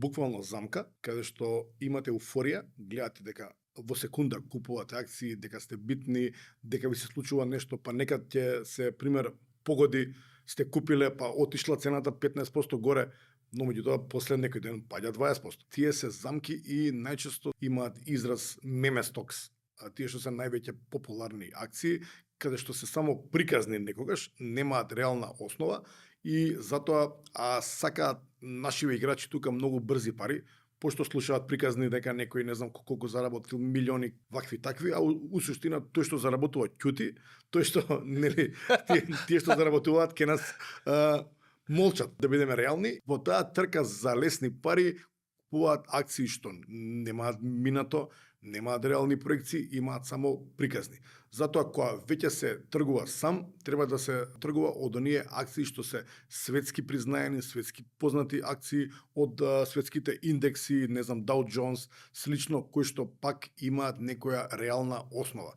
буквално замка, каде што имате еуфорија, гледате дека во секунда купувате акции, дека сте битни, дека ви се случува нешто, па нека ќе се, пример, погоди, сте купиле, па отишла цената 15% горе, но меѓутоа после некој ден паѓа 20%. Тие се замки и најчесто имаат израз меме стокс. Тие што се највеќе популарни акции, каде што се само приказни некогаш, немаат реална основа и затоа сакаат нашиве играчи тука многу брзи пари, пошто слушаат приказни дека некој не знам колку заработил милиони вакви такви, а у суштина тој што заработува ќути, тој што нели тие што заработуваат ке нас молчат. Да бидеме реални, во таа трка за лесни пари купуваат акции што немаат минато, немаат реални проекции, имаат само приказни. Затоа кога веќе се тргува сам, треба да се тргува од оние акции што се светски признаени, светски познати акции од светските индекси, не знам, Dow Jones, слично, кои што пак имаат некоја реална основа.